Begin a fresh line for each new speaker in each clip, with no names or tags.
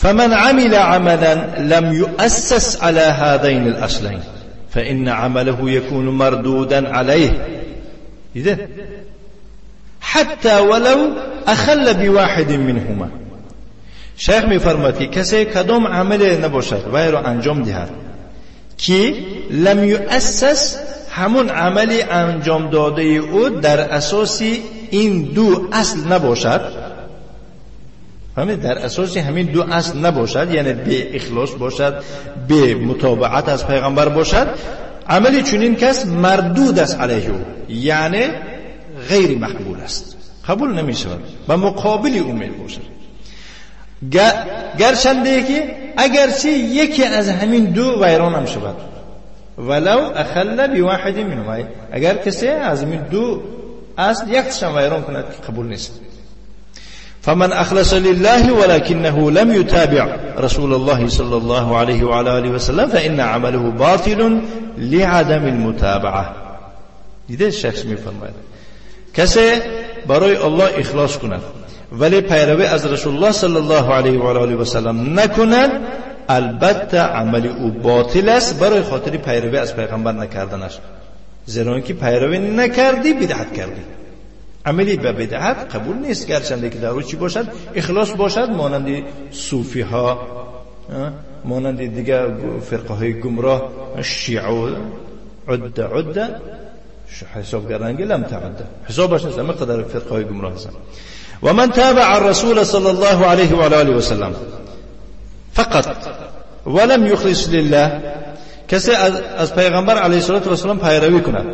فمن عمل عملا لم يؤسس على هذين الأصلين فإن عمله يكون مردودا عليه. إذن حتى ولو أخل بواحد منهما. شیخ میفرماید که کسی کدام عمل نباشد وی را انجام دهد که لم یؤسس، همون عملی انجام داده او در اساس این دو اصل نباشد، فهمید؟ در اساس همین دو اصل نباشد، یعنی به اخلاص باشد، به متابعت از پیغمبر باشد، عملی چنین کس مردود است علیه او، یعنی غیر مقبول است، قبول نمی شود و مقابل او می باشد. گرچنده که اگرچه یکی از همین دو ویران هم شود، ولو اخل بواحد منهما، اگر کسی از همین دو اصل یکشان ویران کند که قبول نیست. فمن أخلص لله ولكنه لم يتابع رسول الله صلى الله عليه وعلى آله وسلم فإن عمله باطل لعدم المتابعة. دیده شخص میفرماید کسی برای الله اخلاص کند ولی پیروی از رسول الله صلی الله علیه و آله و سلم نکند، البته عمل او باطل است برای خاطر پیروی از پیغمبر نکردنش، زیرا که پیروی نکردی بدعت کردی. عملی به بدعت قبول نیست، گرچنده که در او چی باشد؟ اخلاص باشد، مانند صوفی ها، مانند دیگر فرقه های گمراه، شیعه عده عده حساب کردن که لم تعده حسابش نیست، همه قدر فرقه های گمراه هستن. و من تابع الرسول صلی الله علیه و آله و سلم فقط ولم یخلص لله، کسی از پیغمبر علیه الصلاة والسلام پیروی کند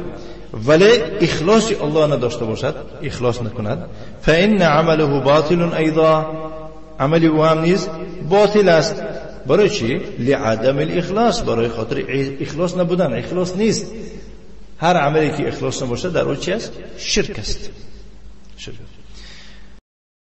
ولی اخلاص الله نداشته باشد، اخلاص نکند، فإن عمله باطل ایضا، عمل او هم نیز باطل است. برای چی؟ لعدم الاخلاص، برای خاطر اخلاص نبودن، اخلاص نیست. هر عملی که اخلاص نباشد در او چی است؟ شرک است. شرک.